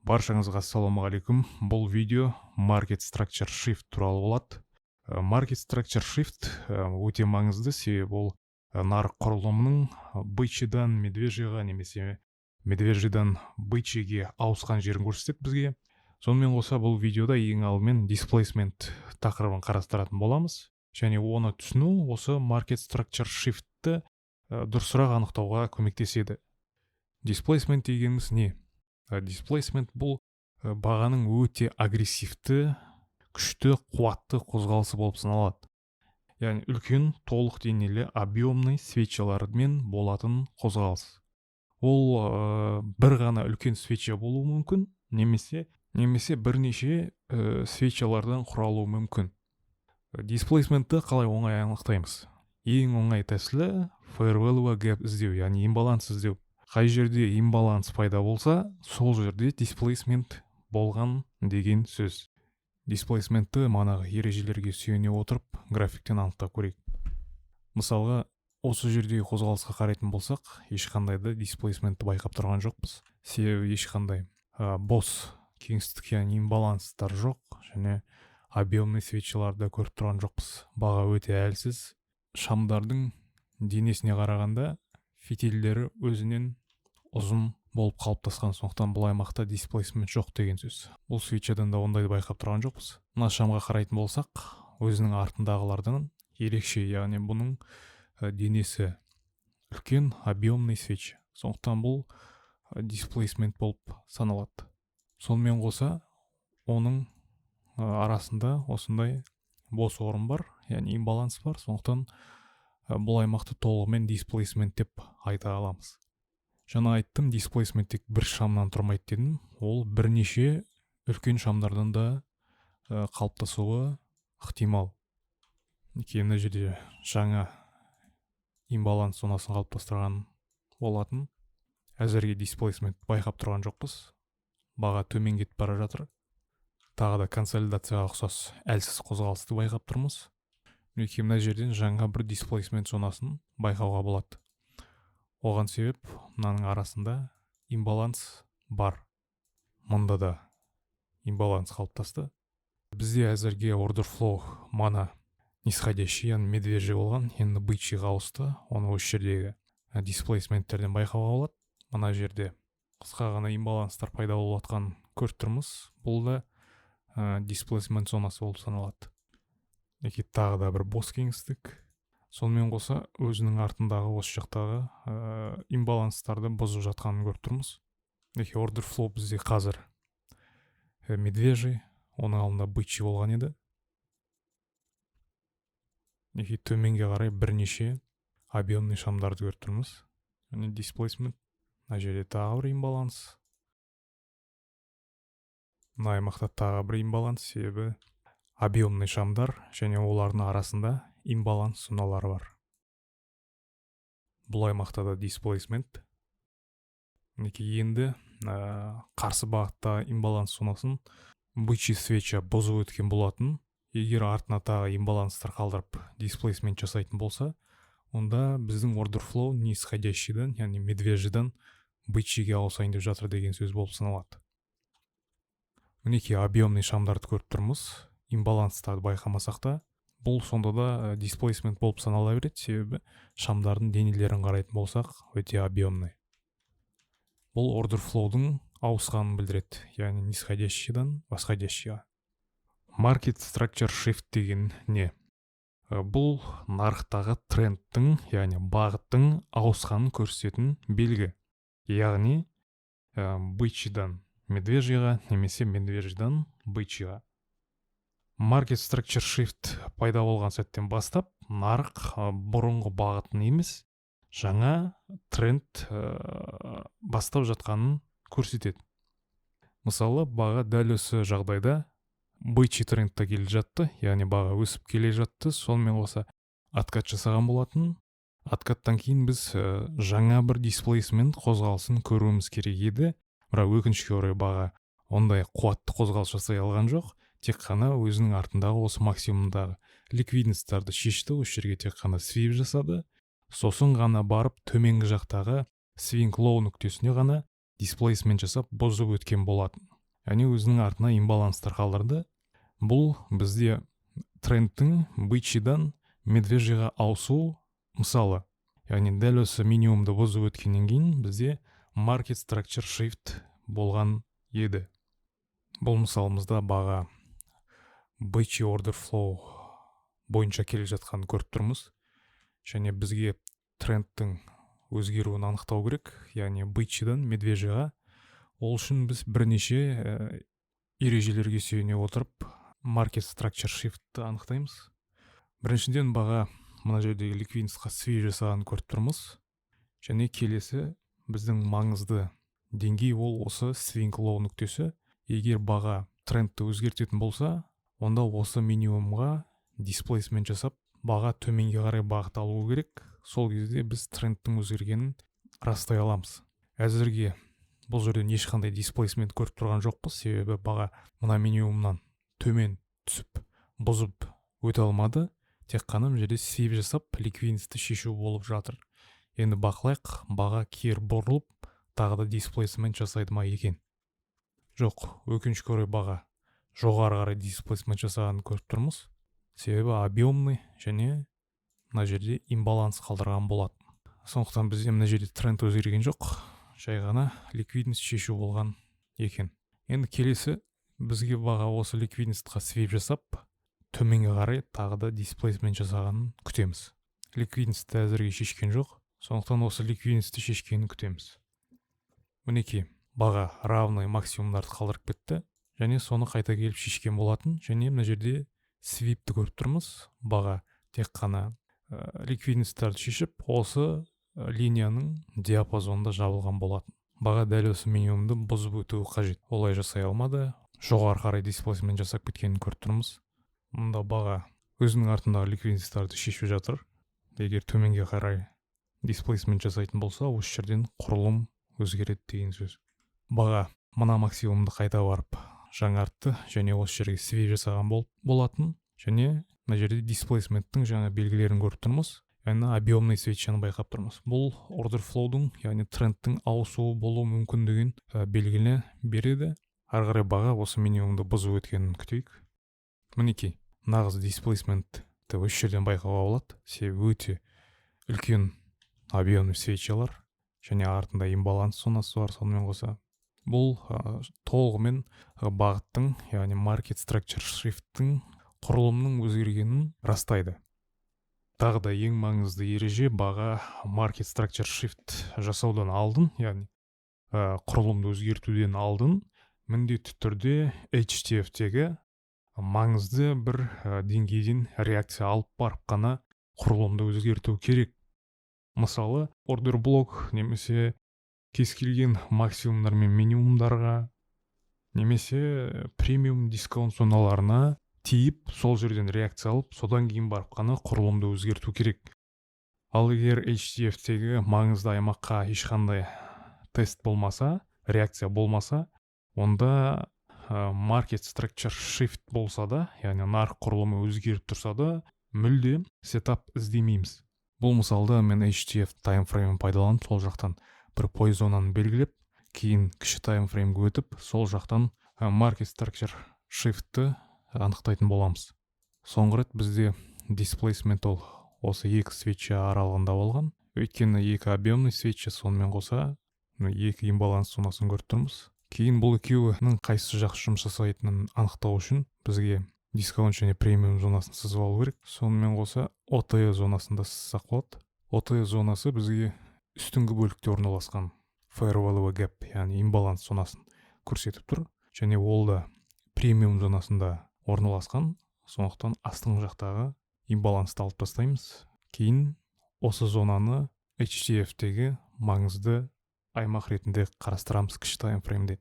Баршаңызға ассалаумағалейкум. Бұл видео Market Structure Shift туралы болады. Market Structure Shift өте маңызды, себебі ол нарық құрылымының бычийдан медвежийға немесе медвежийдан бычийге ауысқан жерін көрсетеді бізге. Сонымен қоса, бұл видеода ең алдымен displacement тақырыбын қарастыратын боламыз және оны түсіну осы Market Structure Shiftті дұрысырақ анықтауға көмектеседі. Displacement дегеніміз не? Displacement бұл бағаның өте агрессивті, күшті, қуатты қозғалысы болып саналады, яғни үлкен, толық денелі, объемный свечалармен болатын қозғалыс. Ол бір ғана үлкен свеча болуы мүмкін немесе бірнеше свечалардан құралуы мүмкін. Displacementті қалай оңай анықтаймыз? Ең оңай тәсілі — fair value gap іздеу, яғни имбаланс іздеу. Қай жерде имбаланс пайда болса, сол жерде displacement болған деген сөз. Displacementті манағы ережелерге сүйене отырып, графиктен анықтап көрейік. Мысалға, осы жердегі қозғалысқа қарайтын болсақ, ешқандай да displacementті байқап тұрған жоқпыз, себебі ешқандай бос кеңістік, яғни имбаланстар жоқ және объемный свечаларды көріп тұрған жоқпыз. Баға өте әлсіз. Шамдардың денесіне қарағанда, фитильдері өзінен ұзын болып қалыптасқан, сондықтан бұл аймақта displacement жоқ деген сөз. Бұл свечадан да ондайды байқап тұрған жоқпыз. Мына шамға қарайтын болсақ, өзінің артындағылардан ерекше, яғни бұның денесі үлкен, объемный свеча, сондықтан бұл displacement болып саналады. Сонымен қоса, оның арасында осындай бос орын бар, яғни имбаланс бар, сондықтан бұл аймақты толығымен displacement деп айта аламыз. Жаңа айттым, displacement тек бір шамнан тұрмайды дедім. Ол бірнеше үлкен шамдардан да қалыптасуы ықтимал. Мінекей, мына жерде жаңа имбаланс зонасын қалыптастырған болатын. Әзірге displacement байқап тұрған жоқпыз. Баға төмен кетіп бара жатыр. Тағы да консолидацияға ұқсас әлсіз қозғалысты байқап тұрмыз. Мінекей, мына жерден жаңа бір displacement зонасын байқауға болады. Оған себеп — мынаның арасында имбаланс бар. Мұнда да имбаланс қалыптасты. Бізде әзірге order flow мана нисходящий, яғни медвежий болған, енді бычийға ауысты. Оны осы жердегі displacement-терден байқауға болады. Мына жерде қысқа ғана имбаланстар пайда болып жатқанын көріп тұрмыз. Бұл да displacement зонасы болып саналады. Мінекей, тағы да бір бос кеңістік. Сонымен қоса, өзінің артындағы осы жақтағы имбаланстарды бұзып жатқанын көріп тұрмыз. Мінекей, order flow бізде қазір медвежий, оның алдында бычий болған еді. Мінекей, төменге қарай бірнеше объемный шамдарды көріп тұрмыз, яғни displacement. Мына жерде тағы бір имбаланс, мына аймақта тағы бір имбаланс, себебі объемный шамдар және олардың арасында имбаланс зоналары бар. Бұл аймақта да displacement. Мінекей, енді қарсы бағытта имбаланс зонасын бычий свеча бұзып өткен болатын. Егер артына тағы имбаланстар қалдырып, displacement жасайтын болса, онда біздің order flow нисходящийдан, яғни медвежийдан бычийге ауысайын деп жатыр деген сөз болып саналады. Мінекей, объемный шамдарды көріп тұрмыз. Имбаланстарды байқамасақ та, бұл сонда да displacement болып санала береді, себебі шамдардың денелерін қарайтын болсақ, өте объемный. Бұл order flowдың ауысқанын білдіреді, яғни нисходящийдан восходящийға. Market Structure Shift деген не? Бұл нарықтағы трендтің, яғни бағыттың ауысқанын көрсететін белгі, яғни бычийдан медвежийға немесе медвежийдан бычийға. Market Structure Shift пайда болған сәттен бастап, нарық бұрынғы бағытын емес, жаңа тренд бастап жатқанын көрсетеді. Мысалы, баға дәл осы жағдайда бычий трендте келе жатты, яғни баға өсіп келе жатты. Сонымен қоса, откат жасаған болатын. Откаттан кейін біз жаңа бір displacement қозғалысын көруіміз керек еді, бірақ өкінішке орай, баға ондай қуатты қозғалыс жасай алған жоқ. Тек қана өзінің артындағы осы максимумдағы ликвидностьтарды шешті, осы жерге тек қана sweep жасады. Сосын ғана барып төменгі жақтағы swing low нүктесіне ғана displacement жасап, бұзып өткен болатын, яғни өзінің артына имбаланстар қалдырды. Бұл бізде трендтің бычийдан медвежийға ауысу мысалы, яғни дәл осы минимумды бұзып өткеннен кейін бізде market structure shift болған еді. Бұл мысалымызда баға бычий order flow бойынша келе жатқанын көріп тұрмыз және бізге трендтің өзгеруін анықтау керек, яғни бычийдан медвежийға. Ол үшін біз бірнеше ережелерге сүйене отырып, market structure shiftті анықтаймыз. Біріншіден, баға мына жердегі ликвидностьқа sweep жасағанын көріп тұрмыз және келесі біздің маңызды деңгей ол осы swing low нүктесі. Егер баға трендті өзгертетін болса, онда осы минимумға displacement жасап, баға төменге қарай бағыт алуы керек. Сол кезде біз трендтің өзгергенін растай аламыз. Әзірге бұл жерден ешқандай displacement көріп тұрған жоқпыз, себебі баға мына минимумнан төмен түсіп, бұзып өте алмады. Тек қана мына жерде sweep жасап, ликвидностьті шешу болып жатыр. Енді бақылайық, баға кері бұрылып, тағы да displacement жасайды ма екен. Жоқ, өкінішке орай, баға жоғары қарай displacement жасағанын көріп тұрмыз, себебі объемный және мына жерде имбаланс қалдырған болатын. Сондықтан бізде мына жерде тренд өзгерген жоқ, жай ғана ликвидность шешу болған екен. Енді келесі бізге баға осы ликвидностьқа sweep жасап, төменге қарай тағы да displacement жасағанын күтеміз. Ликвидностьті әзірге шешкен жоқ, сондықтан осы ликвидностьті шешкенін күтеміз. Мінекей, баға равный максимумдарды қалдырып кетті және соны қайта келіп шешкен болатын. Және мына жерде sweep ті көріп тұрмыз. Баға тек қана ликвидностьтарды шешіп, осы линияның диапазонында жабылған болатын. Баға дәл осы минимумды бұзып өтуі қажет, олай жасай алмады, жоғары қарай displacement жасап кеткенін көріп тұрмыз. Мұнда баға өзінің артындағы ликвидностьтарды шешіп жатыр. Егер төменге қарай displacement жасайтын болса, осы жерден құрылым өзгереді деген сөз. Баға мына максимумды қайта барып жаңартты және осы жерге sweep жасаған болатын. Және мына жерде displacement тің жаңа белгілерін көріп тұрмыз, яғни объемный свечаны байқап тұрмыз. Бұл order flow дың, яғни трендтің ауысуы болуы мүмкін деген белгіні береді. Ары қарай баға осы минимумды бұзып өткенін күтейік. Мінекей, нағыз displacement ті осы жерден байқауға болады, себебі өте үлкен объемный свечалар және артында имбаланс зонасы бар. Сонымен қоса бұл толығымен бағыттың, яғни market structure shift тің, құрылымның өзгергенін растайды. Тағы да ең маңызды ереже: баға market structure shift жасаудан алдын, яғни құрылымды өзгертуден алдын міндетті түрде HTF-тегі маңызды бір деңгейден реакция алып барып қана құрылымды өзгерту керек. Мысалы, order block немесе кез келген максимумдар мен минимумдарға немесе премиум, дискаунт зоналарына тиіп, сол жерден реакция алып, содан кейін барып қана құрылымды өзгерту керек. Ал егер HTF-тегі маңызды аймаққа ешқандай тест болмаса, реакция болмаса, онда market structure shift болса да, яғни нарық құрылымы өзгеріп тұрса да, мүлде сетап іздемейміз. Бұл мысалда мен HTF таймфреймін пайдаланып, сол жақтан бір POI зонаны белгілеп, кейін кіші таймфреймге өтіп, сол жақтан market structure shiftті анықтайтын боламыз. Соңғы рет бізде displacement ол осы екі свеча аралығында болған, өйткені екі объемный свеча, сонымен қоса екі имбаланс зонасын көріп тұрмыз. Кейін бұл екеуінің қайсысы жақсы жұмыс жасайтынын анықтау үшін бізге дискаунт және премиум зонасын сызып алу керек. Сонымен қоса OTE зонасын да сызсақ болады. OTE зонасы бізге үстіңгі бөлікте орналасқан fair value gap, яғни имбаланс зонасын көрсетіп тұр және ол да премиум зонасында орналасқан. Сондықтан астыңғы жақтағы имбалансты алып тастаймыз. Кейін осы зонаны HTF-тегі маңызды аймақ ретінде қарастырамыз кіші таймфреймде.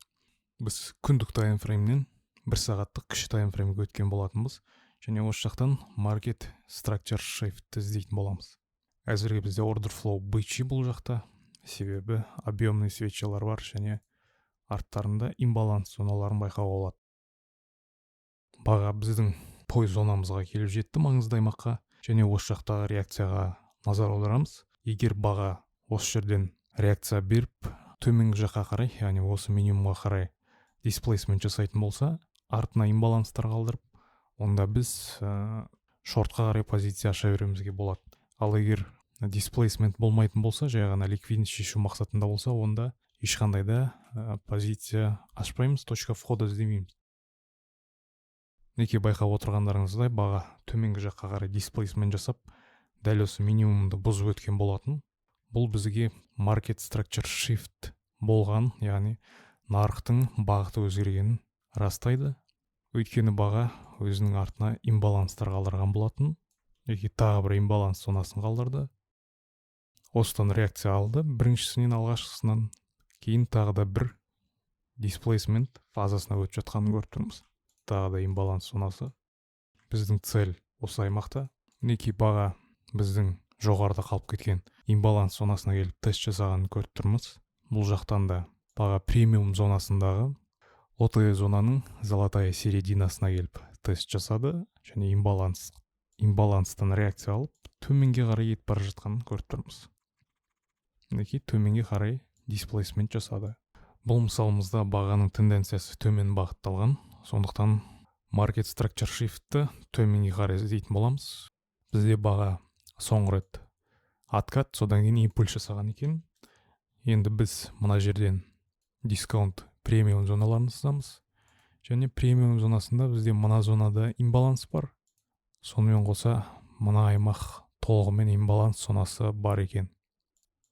Біз күндік таймфреймнен бір сағаттық кіші таймфреймге өткен болатынбыз және осы жақтан market structure shift іздейтін боламыз. Әзірге бізде order flow бычий бұл жақта, себебі объемный свечалар бар және арттарында имбаланс зоналарын байқауға болады. Баға біздің POI зонамызға келіп жетті, маңызды аймаққа, және осы жақтағы реакцияға назар аударамыз. Егер баға осы жерден реакция беріп, төменгі жаққа қарай, яғни осы минимумға қарай displacement жасайтын болса, артына имбаланстар қалдырып, онда біз шортқа қарай позиция аша беруімізге болады. Ал егер displacement болмайтын болса, жай ғана ликвидность шешу мақсатында болса, онда ешқандай да позиция ашпаймыз, точка входа іздемейміз. Мінекей, байқап отырғандарыңыздай, баға төменгі жаққа қарай displacement жасап, дәл осы минимумды бұзып өткен болатын. Бұл бізге market structure shift болған, яғни нарықтың бағыты өзгергенін растайды, өйткені баға өзінің артына имбаланстар қалдырған болатын. Яки тағы бір имбаланс зонасын қалдырды. Осыдан реакция алды біріншісінен, алғашқысынан кейін тағы да бір displacement фазасына өтіп жатқанын көріп тұрмыз. Тағы да имбаланс зонасы. Біздің цель осы аймақта. Мінекей, баға біздің жоғарыда қалып кеткен имбаланс зонасына келіп тест жасағанын көріп тұрмыз. Бұл жақтан да баға премиум зонасындағы OTE зонаның золотая серединасына келіп тест жасады және имбаланстан реакция алып, төменге қарай кетіп бара жатқанын көріп тұрмыз. Мінекей, төменге қарай displacement жасады. Бұл мысалымызда бағаның тенденциясы төмен бағытталған, сондықтан market structure shiftті төменге қарай іздейтін боламыз. Бізде баға соңғы рет откат, содан кейін импульс жасаған екен. Енді біз мына жерден дискаунт, премиум зоналарын сызамыз және премиум зонасында бізде мына зонада имбаланс бар, сонымен қоса мына аймақ толығымен имбаланс зонасы бар екен.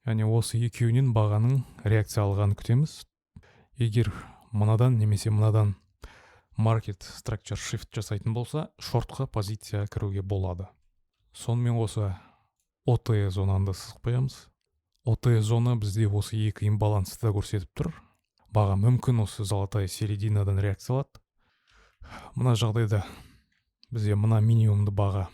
Яғни осы екеуінен бағаның реакция алғанын күтеміз. Егер мынадан немесе мынадан market structure shift жасайтын болса, шортқа позиция кіруге болады. Сонымен қоса OTE зонаны да сызып қоямыз. OTE зона бізде осы екі имбалансты да көрсетіп тұр. Баға мүмкін осы золотая серединадан реакция алады. Мына жағдайда бізде мына минимумды баға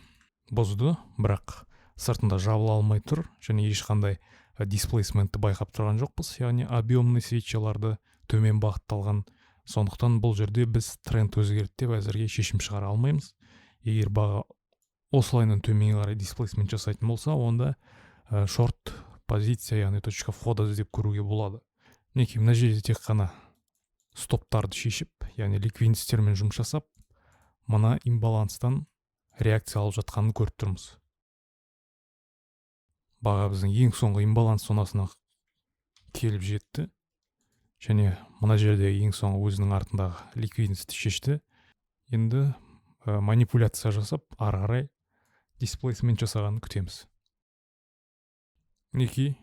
бұзды, бірақ сыртында жабыла алмай тұр және ешқандай displacement ті байқап тұрған жоқпыз, яғни объемный свечаларды төмен бағытталған. Сондықтан бұл жерде біз тренд өзгерді деп әзірге шешім шығара алмаймыз. Егер баға осылайынан төменге қарай displacement жасайтын болса, онда шорт позиция, яғни точка входа іздеп көруге болады. Мінекей, мына жерде тек қана стоптарды шешіп, яғни ликвидностьтермен жұмыс жасап, мына имбаланстан реакция алып жатқанын көріп тұрмыз. Баға біздің ең соңғы имбаланс зонасына келіп жетті және мына жерде ең соңғы өзінің артындағы ликвидностьті шешті. Енді манипуляция жасап, ары қарай displacement жасағанын күтеміз. Мінекей,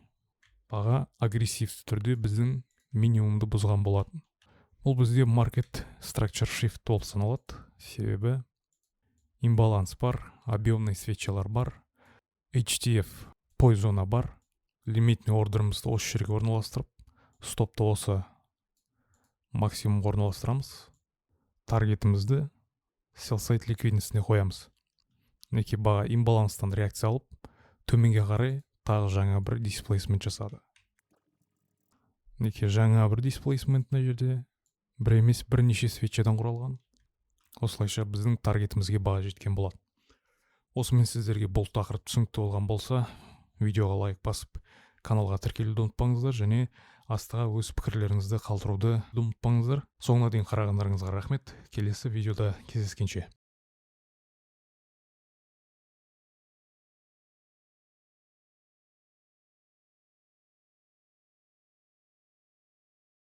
баға агрессивті түрде біздің минимумды бұзған болатын. Бұл бізде market structure shift болып саналады, себебі имбаланс бар, объемный свечалар бар, HTF POI зона бар. Лимитный ордерімізді осы жерге орналастырып, стопты осы максимумға орналастырамыз, таргетімізді sell side ликвидностіне қоямыз. Мінекей, баға имбаланстан реакция алып, төменге қарай тағы жаңа бір displacement жасады. Мінекей, жаңа бір displacement. Мына жерде бір емес, бірнеше свечадан құралған. Осылайша біздің таргетімізге баға жеткен болады. Осымен сіздерге бұл тақырып түсінікті болған болса, видеоға лайк басып, каналға тіркелуді ұмытпаңыздар және астыға өз пікірлеріңізді қалдыруды ұмытпаңыздар. Соңына дейін қарағандарыңызға рахмет. Келесі видеода кездескенше!